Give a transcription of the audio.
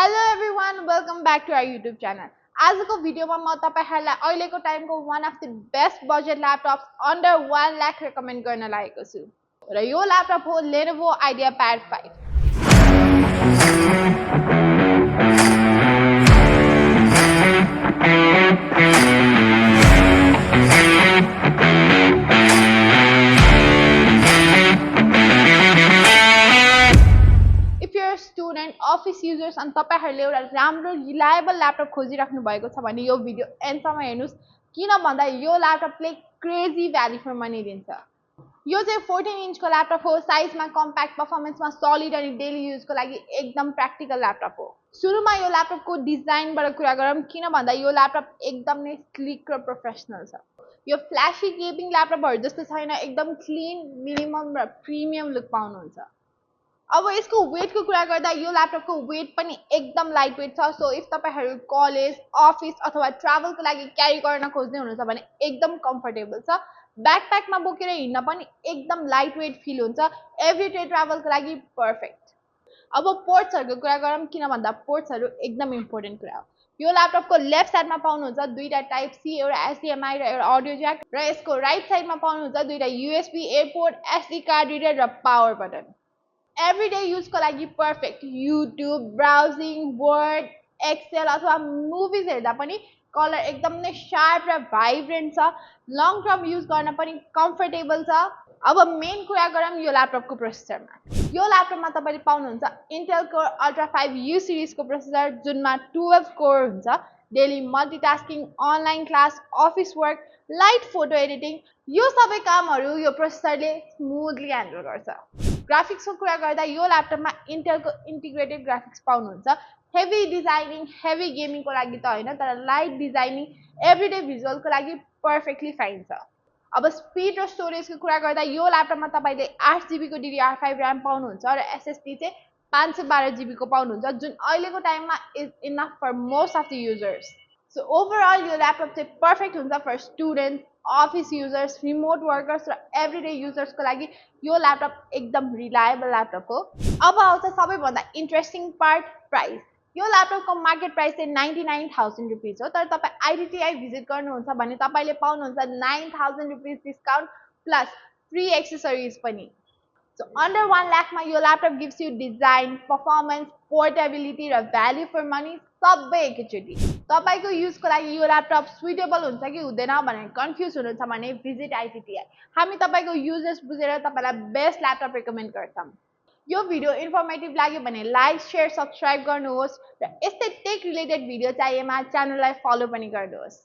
Hello everyone, welcome back to our YouTube channel. आजको भिडियोमा म तपाईहरुलाई अहिलेको टाइमको one of the best budget laptops under 1 lakh recommend गर्न लागेको छु। र यो ल्यापटप हो Lenovo IdeaPad 5। Student office users अनि तपाईहरुले एउटा राम्रो रिलायबल ल्यापटप खोजिराख्नु भएको छ भने यो भिडियो एन्डसम्म हेर्नुस् किन भन्दा यो ल्यापटपले क्रेजी भ्याल्यु फर मनी दिन्छ। यो चाहिँ 14 इन्चको ल्यापटप हो, साइजमा कम्प्याक्ट, परफर्मेन्समा सलिड अनि डेली युजको लागि एकदम प्र्याक्टिकल ल्यापटप हो। सुरुमा यो ल्यापटपको डिजाइनबाट कुरा गरौँ किन भन्दा यो ल्यापटप एकदम नै स्लिक र प्रोफेसनल छ। यो फ्ल्याशी गेमिङ ल्यापटपहरु जस्तो छैन, एकदम क्लीन, मिनिमम र प्रिमियम लुक पाउनुहुन्छ। अब यसको वेटको कुरा गर्दा यो ल्यापटपको वेट पनि एकदम लाइट वेट छ। सो इफ तपाईहरु कलेज, अफिस अथवा ट्राभलको लागि क्यारी गर्न खोज्दै हुनुहुन्छ भने एकदम कम्फर्टेबल छ। ब्याकप्याकमा बोकेर हिँड्न पनि एकदम लाइट वेट फिल हुन्छ। एभ्रीडे ट्राभलको लागि पर्फेक्ट। अब पोर्ट्सहरुको कुरा गरौँ किन भन्दा पोर्ट्सहरु एकदम इम्पोर्टेन्ट कुरा हो। यो ल्यापटपको लेफ्ट साइडमा पाउनुहुन्छ दुईटा टाइप सी, एउटा HDMI र एउटा अडियो ज्याक, र यसको राइट साइडमा पाउनुहुन्छ दुईटा USB A port, SD card reader र पावर बटन। एभ्रीडे युजको लागि perfect. YouTube, browsing, word, Excel अथवा मुभिज हेर्दा पनि कलर एकदम नै शार्प र भाइब्रेन्ट छ। लङ टर्म युज गर्न पनि कम्फर्टेबल छ। अब मेन कुरा गरौँ यो ल्यापटपको प्रोसेसरमा। यो ल्यापटपमा तपाईले पाउनुहुन्छ Intel Core Ultra 5 U सिरिजको processor जुनमा 12 कोर हुन्छ। Daily multitasking, online class, office work, light photo editing, यो सबै कामहरु यो प्रोसेसरले स्मुथली ह्यान्डल गर्छ। ग्राफिक्सको कुरा गर्दा यो ल्यापटपमा इन्टेलको इन्टिग्रेटेड ग्राफिक्स पाउनुहुन्छ। हेभी डिजाइनिङ, हेभी गेमिङको लागि त हैन, तर लाइट डिजाइनिङ, एभ्रीडे भिजुअलको लागि पर्फेक्टली फाइन छ। अब स्पिड र स्टोरेजको कुरा गर्दा यो ल्यापटपमा तपाईले 8GB को DDR5 र्याम पाउनुहुन्छ र SSD चाहिँ 512GB को पाउनुहुन्छ, जुन अहिलेको टाइममा is enough for most of the users. So overall यो ल्यापटप चाहिँ पर्फेक्ट हुन्छ for students, office users, remote workers र एभ्रीडे युजर्सको लागि यो ल्यापटप एकदम रिलायबल ल्यापटप हो। अब आउँछ सबैभन्दा इन्ट्रेस्टिङ पार्ट, प्राइस। यो ल्यापटपको मार्केट प्राइस चाहिँ 99,000 रुपीज हो, तर तपाईँ IDTI भिजिट गर्नुहुन्छ भने तपाईले पाउनुहुन्छ 9,000 rupees discount plus free accessories पनि। So under 1 lakh मा यो laptop gives you design, performance, portability र भ्याल्यु फर मनी सबै एकैचोटी। तपाईको युजको लागि यो ल्यापटप सुइटेबल हुन्छ कि हुँदैन भनेर कन्फ्युज हुनुहुन्छ भने भिजिट IDTI। हामी तपाईको युजर्स बुझेर तपाईलाई बेस्ट ल्यापटप रेकमेन्ड गर्छौं। यो भिडियो इन्फर्मेटिभ लाग्यो भने लाइक, शेयर, सब्स्क्राइब गर्नुहोस् र यस्तै टेक रिलेटेड भिडियो चाहिएमा च्यानललाई फलो पनि गर्नुहोस्।